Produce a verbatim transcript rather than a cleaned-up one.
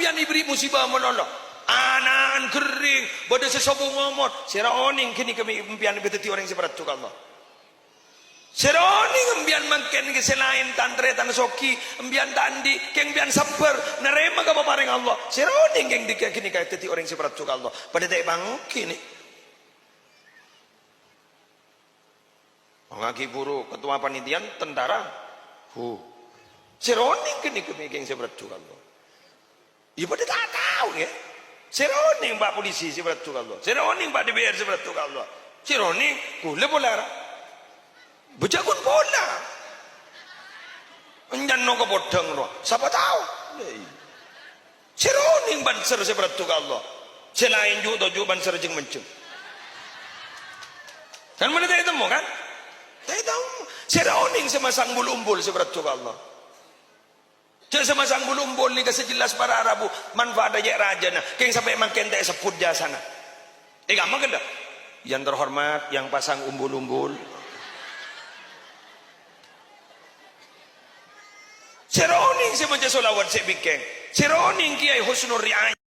Sampèyan èberri' musibah malolo. Ana'na ghering, bâdâ sè sobung omor. Sèra onèng ghânèka mè' empèyan bâdâ dhâddhi orèng sè paraddhu ka Allah. Sèra onèng empèyan mangkèn ghi' sè laèn tan-tarètan soghi, empèyan ta' andi', kèng empèyan sabbhâr narèma kapaparèngnga Allah. Sèra onèng kèng dhika ghânèka dhâddhi orèng sè paraddhu ka Allah. Padâ ta' èpangghi, nè. Mangaghi buru ketua panitia tentara. Hu. Sèra onèng ghânèka mè' kèng sè paraddhu ka Allah. Iyâ padâ ta' tao, ya. Sèra onèng Pak Polisi sè paraddhu ka Allah. Sèra onèng Pak D P R sè paraddhu ka Allah. Sèra onèng ghulâ polè ra. Bâjâ ghun polè. Enjâ' no ka podhâng rowa. Sapa tao? Lha iyâ. Sèra onèng Banser sè paraddhu ka Allah. Sè laèn ju'-toju' Banser jeng-menjeng. Kan mana ta' ètemmo, kan? Ta' ètemmo. Sèra onèng sè masang bulu umbul sè paraddhu ka Allah. Jhâ' sè masang bulu umbul nèka sè jelas para rabu, manfaat rajâ-rajâna. Kèng sampè' mangkèn ta' èsebbhut jhâsana. È kamma ghellâ'? Yang terhormat, yang pasang umbul-umbul. Sèra onèng sè maca sholawat sè bingkèng. Sèra onèng Kiai Husnul Riayah.